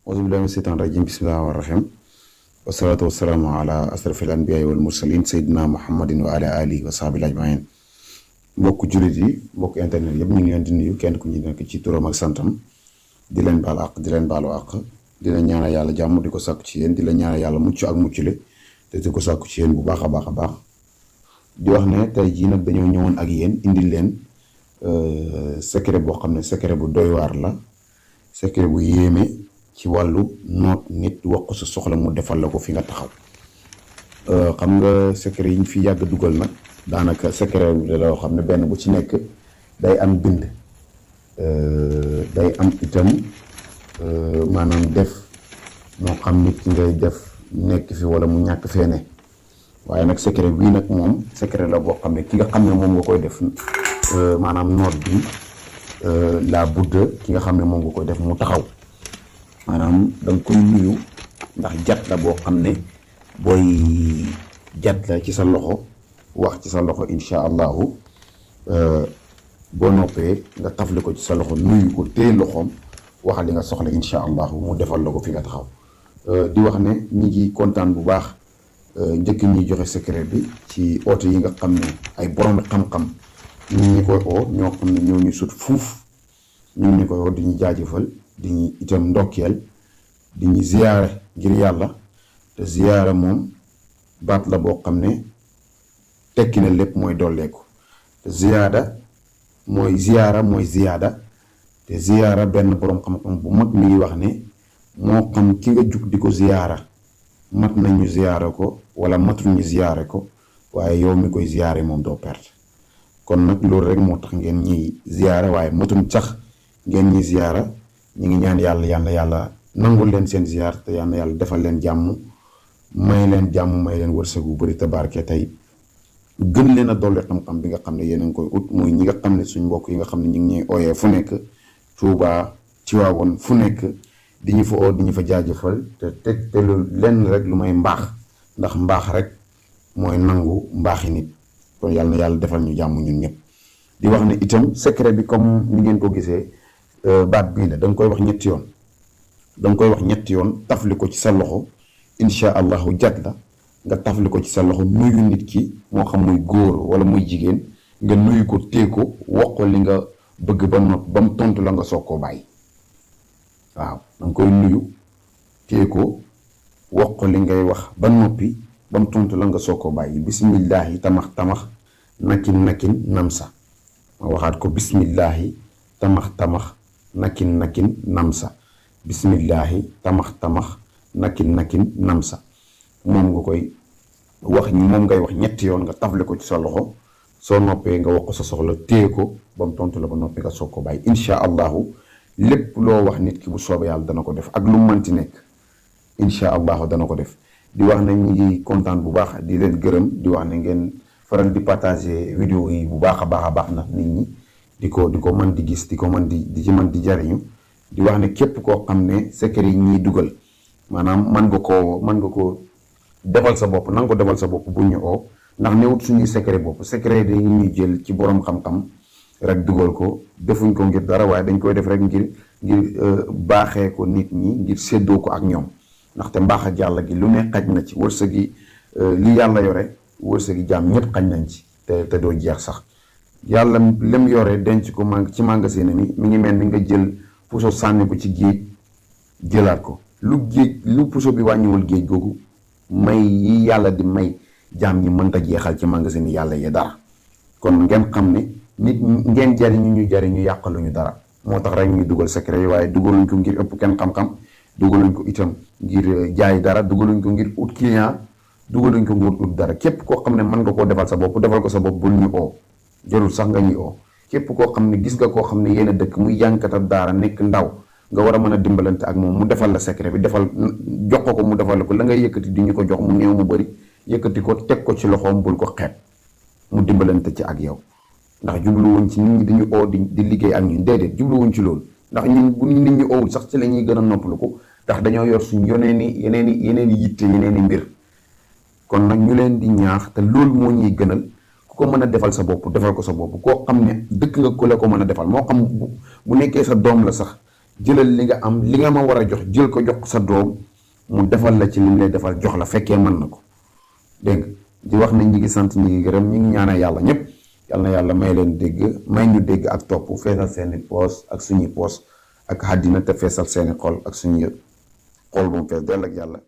auzu billahi mina shaytaani rajim bismillahi rahmaani rahim wasalaatu wasalaamu ala asrafil anbiyaai wal mursalin sayyidina muhammadin wa ala alihi wa sahbihi ajmain mbokk jullit yi mbokk internet yëpp ñu ngi leen di nuyu kenn ku ñu nekk ci turam ak santam di leen baal àq di leen baalu àq di leen ñaanal yàlla jàmm di ko sàkku ci yéen di leen ñaanal yàlla mucc ak muccule te di ko sàkku ci yéen bu baax a baax a baax di wax ne tey jii nag dañoo ñëwoon ak yéen indil leen secret boo xam ne secret bu doy waar la secret bu yéeme ci wàllu noot nit wax ko sa soxla mu defal la ko fi nga taxaw xam nga secret yi ñu fi yàgg dugal nag daanaka secret bi la loo xam ne benn bu ci nekk day am bind day am itam maanaam def moo xam nit ki ngay def nekk fi wala mu ñàkk fee ne waaye nag secret bii nag moom secret la boo xam ne ki nga xam ne moom nga koy def maanaam noot bi la budda ki nga xam ne moom nga koy def mu taxaw maanaam da nga koy nuyu ndax jat la boo xam ne booy jat la ci sa loxo wax ci sa loxo incha allahu boo noppee nga tafli ko ci sa loxo nuyu ko téye loxoom waxal li nga soxla incha allahu mu defal la ko fi nga taxaw di wax ne ñi ngi kontaan bu baax njëkk ñuy joxe secret bi ci oote yi nga xam ne ay borom xam-xam ñu ngi koy oo ñoo xam ne ñoo ñu sut fuuf ñu ngi koy oo di ñu jaajëfal di ñu itam ndokkeel di ñu ziyaare ngir yàlla te ziyaara moom baat la boo xam ne tekki na lépp mooy dolleeku te ziyaara mooy ziyaada te ziyaara benn borom xam-xam bu mag mi ngi wax ne moo xam ki nga jug di ko ziyaara mat nañu ziyaara ko wala matul ñu ziyaare ko waaye yow mi koy ziyaare moom doo perte kon nag loolu rek moo tax ngeen ñiy ziyaara waaye matul sax ngeen ñi ziyaara ñu ngi ñaan yàlla nangul leen seen ziyaar te yàlla defal leen jàmm may leen wërsëg bu bëri te barke tey gën leen a dolli xam-xam bi nga xam ne yéen a ngi koy ut muy ñi nga xam ne suñ mbokk yi nga xam ne ñu ngi ñuy ooyee fu nekk Tuubaa Tiwaawoon fu nekk di ñu fa oo di ñu fa jaajëfal te lu lenn rek lu may mbaax ndax mbaax rek mooy nangu mbaaxi nit kon yàlla defal ñu jàmm ñun ñëpp di wax ne itam secret bi comme ni ngeen ko gisee baat bii la da nga koy wax ñetti yoon tafli ko ci sa loxo incha allahu jat la nga tafli ko ci sa loxo nuyu nit ki moo xam muy góor wala muy jigéen nga nuyu ko téye ko wax ko li nga bëgg ba mu tontu la nga soog koo bàyyi waaw da nga koy nuyu téye ko wax ko li ngay wax ba noppi ba mu tontu la nga soog koo bàyyi bismillahi tamax nakin namsa ma waxaat ko bismillahi tamax nakin namsa bismillahi tamax nakin namsa moom ngay wax ñetti yoon nga tafle ko ci sa loxo soo noppee nga wax ko sa soxla téye ko ba mu tontu la ba noppi nga soog ko bàyyi incha allahu lépp loo wax nit ki bu soobee yàlla dana ko def ak lu mu mënti nekk incha allahu dana ko def di wax ne ñu ngi kontaan bu baax di leen gërëm di wax ne ngeen faral di partager vidéo yi bu baax a baax ndax nit ñi di ko mën di gis di ko mën di ci mën di jariñu di wax ne képp koo xam ne secret yi ñuy dugal maanaam mën nga ko defal sa bopp na nga ko defal sa bopp bu ñu oo ndax newut suñuy secret bopp secret dañu ñuy jël ci borom xam-xam rek dugal ko defuñ ko ngir dara waaye dañ koy def rek ngir baaxee ko nit ñi ngir séddoo ko ak ñoom ndaxte mbaax ak yàlla gi lu ne xaj na ci wërsëg gi li yàlla yore wërsëg gi jaam ñëpp xaj nañ ci te doo jeex sax yàlla lem yore denc ko ci magasin mi ngi mel ni nga jël puso sànni ko ci géej jëlaat ko lu puso bi wàññiwul géej googu may yi yàlla di may jaam ñi mënta jeexal ci magasin yi yàlla yi dara kon ngeen xam ne nit ngeen ñu yàqaluñu dara moo tax rek ñu dugal secret yi waaye dugaluñ ko ngir ëpp kenn xam-xam dugaluñ ko itam ngir jaay dara dugaluñ ko ngir ut client dugaluñ ko ngir ut dara képp koo xam ne mën nga koo defal sa bopp defal ko sa bopp bul ñu oo jarul sax nga ñuy oo képp koo xam ne gis nga koo xam ne yéen a dëkk muy jànkatab daara nekk ndaw nga war a mën a dimbalante ak moom mu defal la secret bi jox ko mu defal la ko la ngay yëkkati di ñu ko jox mu néew mu bëri yëkkati ko teg ko ci loxoom bul ko xeeb mu dimbalante ci ak yow ndax jubluwuñ ci nit ñi dañu oo di liggéey ak ñun déedéet jubluwuñ ci loolu ndax ñun bu nit ñi oowul sax ci la ñuy gën a noppalu ko ndax dañoo yor suñ yeneen i yitte yeneen i mbir kon nag ñu leen di ñaax te loolu moo ñuy gënal ku ko mën a defal sa bopp defal ko sa bopp koo xam ne dëkk nga ku la ko mën a defal moo xam bu nekkee sa doom la sax jëlal li nga am, li nga ma war a jox jël ko jox sa doom mu defal la ci li mu lay defal jox la fekkee mën na ko. dégg nga di wax ne ñi ngi sant ñi ngi gërëm ñi ngi ñaanal yàlla ñëpp yal na yàlla may leen dégg may ñu dégg ak topp feesal seeni poos ak suñuy poos ak àddina te feesal seeni xol ak suñuy xol bu mu fees dell ak yàlla